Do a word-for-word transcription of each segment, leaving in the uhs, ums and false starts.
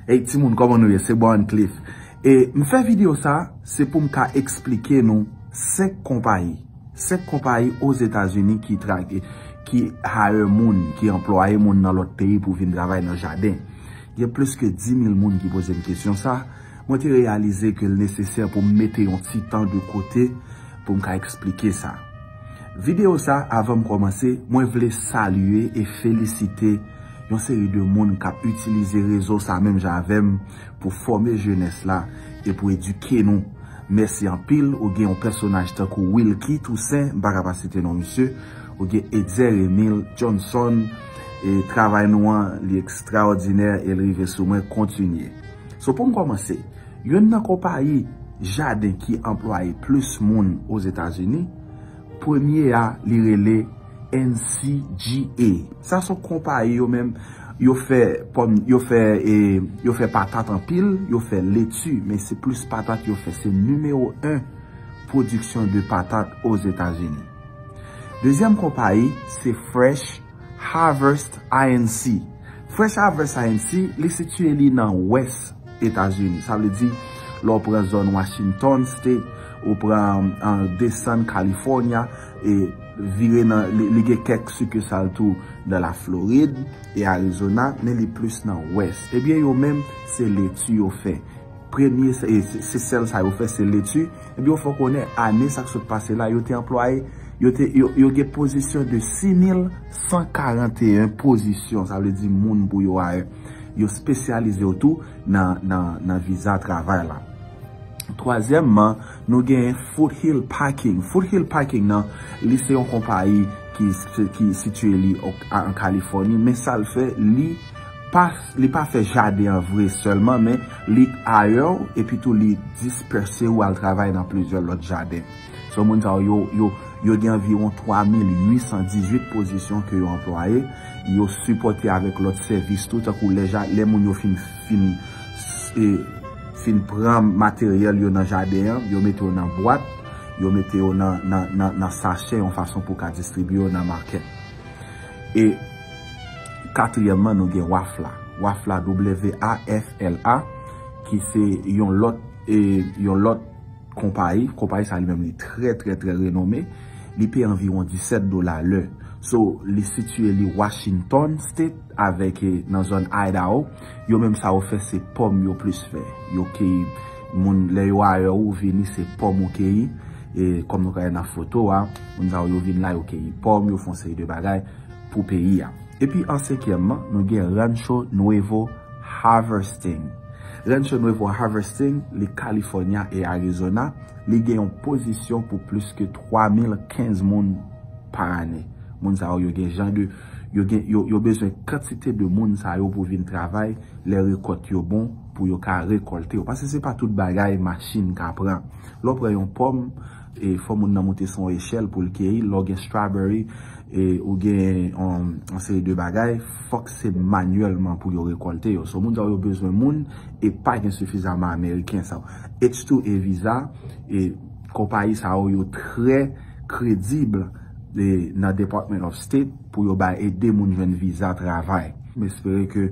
Hey timoun, kòman nou ye? Se Born Cliff. E m fè videyo sa, se pou m ka eksplike nou senk konpayi. Senk konpayi Ozetazini ki tra-, ki hire moun, ki anplwaye moun nan lòt peyi pou vin travay nan jaden. Gen plis ke dis mil moun ki poze m kesyon sa. Mwen te reyalize ke l nesesè pou m mete yon ti tan de kote pou m ka eksplike sa. Videyo sa, avan m kòmanse, mwen vle salye e felisite yon seri de moun k ap itilize rezo sa menm jan avè m pou fòme jenès la e pou edike nou. Mèsi anpil. Ou gen yon pèsonaj tankou Wilky Toussaint, m pa ka pa site non misye. Ou gen Etzer Emile Johnson, e travay nou an, li ekstraòdinè e l rive sou mwen. Kontinye. So, pou m kòmanse, youn nan konpayi jaden ki anplwaye plis moun Ozetazini, premye a, li rele N C G A. Sa se yon konpayi, yo menm, yo fè pòm, yo fè, e, yo fè patat anpil, yo fè leti, men se plis patat yo fè. Se nimewo en pwodiksyon de patat Ozetazini. Dezyèm konpayi, se Fresh Harvest I N C. Fresh Harvest I N C, li sitiye li nan wès Etazini. Sa vle di, lè w pran zòn Washington State, ou pran, an, desann California, e vire nan, li, li gen kèk sikisal tou nan la Florid e Arizona, men li plis nan wès. Ebyen, yo menm, se leti yo fè. Premye, se, se, se sèl sa yo fè, se leti. Ebyen, yo fè w konnen ane sa k sot pase la, yo te anplwaye, yo te, yo, yo gen pozisyon de sis mil san karant e en pozisyon, sa vle di moun pou yo hire. Yo espesyalize yo tou nan, nan, nan viza travay la. Twazyèmman, nou gen Foothill Packing. Foothill Packing nan, li se yon konpayi ki, ki sitiye li o-, a, an Kalifòni, men sa l fè, li pa, li pa fè jaden an vre sèlman, men li hire w, epi tou li dispèse w al travay nan plizyè lòt jaden. So, moun sa yo, yo, yo, yo gen anviwon twa mil uit san dizuit pozisyon ke yo anplwaye. Yo sipòte avèk lòt sèvis tou, tankou lè ja-, lè moun yo fin, fin, e, fin pran materyèl yo nan jaden an, yo mete yo nan bwat, yo mete yo nan, nan, nan, nan sachè yon fason pou ka distribye yo nan makèt. E katriyèmman, nou gen Wafla. Wafla, W A F L A, ki se yon lòt, e, yon lòt konpayi. Konpayi sa li menm li trè, trè, trè renome. Li peye anviwon disèt dola lè. So, li sitiye li Washington State avèk, e, nan zòn Idaho. Yo menm sa yo fè se pòm yo plis fè. Yo keyi moun, lè yo hire ou vini se pòm ou keyi. E kòm nou ka wè nan foto a, moun sa yo, yo vin la, yo keyi pòm, yo fè yon seri de bagay pou peyi a. Epi an senkyèmman, nou gen Rancho Nuevo Harvesting. Rancho Nuevo Harvesting, li California e Arizona, li gen yon pozisyon pou plis ke twa mil kenz moun pa ane. Moun sa yo, yo gen jan de, yo gen, yo, yo bezwen kantite de moun sa yo pou vin travay lè rekòt yo bon pou yo ka rekòlte yo. Paske se pa tout bagay machin ka pran. Lè w pran yon pòm, e, fò moun nan moute sou yon echèl pou l keyi. Lè w gen strawberry, e, ou gen, um, yon seri de bagay, fòk se manyèlman pou yo rekòlte yo. So, moun sa yo bezwen moun, e pa gen sifizaman Ameriken sa. H two A visa, e, konpayi sa yo, yo trè kredib, e, nan Department of State pou yo bay ede moun jwenn viza travay. M espere ke,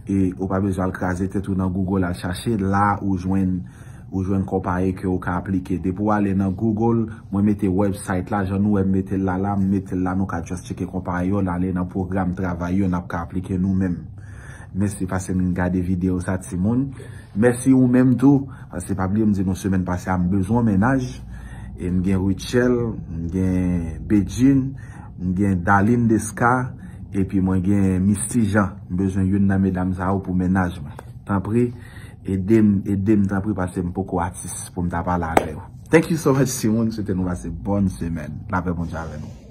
e, ou pa bezwen al kraze tèt ou nan Google al chache, la ou jwenn, ou jwenn konpayi ke ou ka aplike. Depi w ale nan Google, mwen mete website la, jan nou wè m mete l la la, m mete l la, nou ka just tcheke konpayi yo, n ale nan pwogram travay yo, n ap ka aplike nou menm. Mèsi paske n gade videyo sa, timoun. Mèsi ou menm tou, paske pa bliye m di nou semèn pase a m bezwen yon mennaj. E m gen Rutshelle, m gen Bedjine, m gen Darline Desca, epi mwen gen Misty Jean. M bezwen youn nan medam sa yo pou mennaj mwen. Tanpri, ede m, ede m tanpri, paske m poko atis pou m ta pale avè yo. Thank you so much, timoun. Swete nou pase bòn semèn. Lapè Bondye avè nou.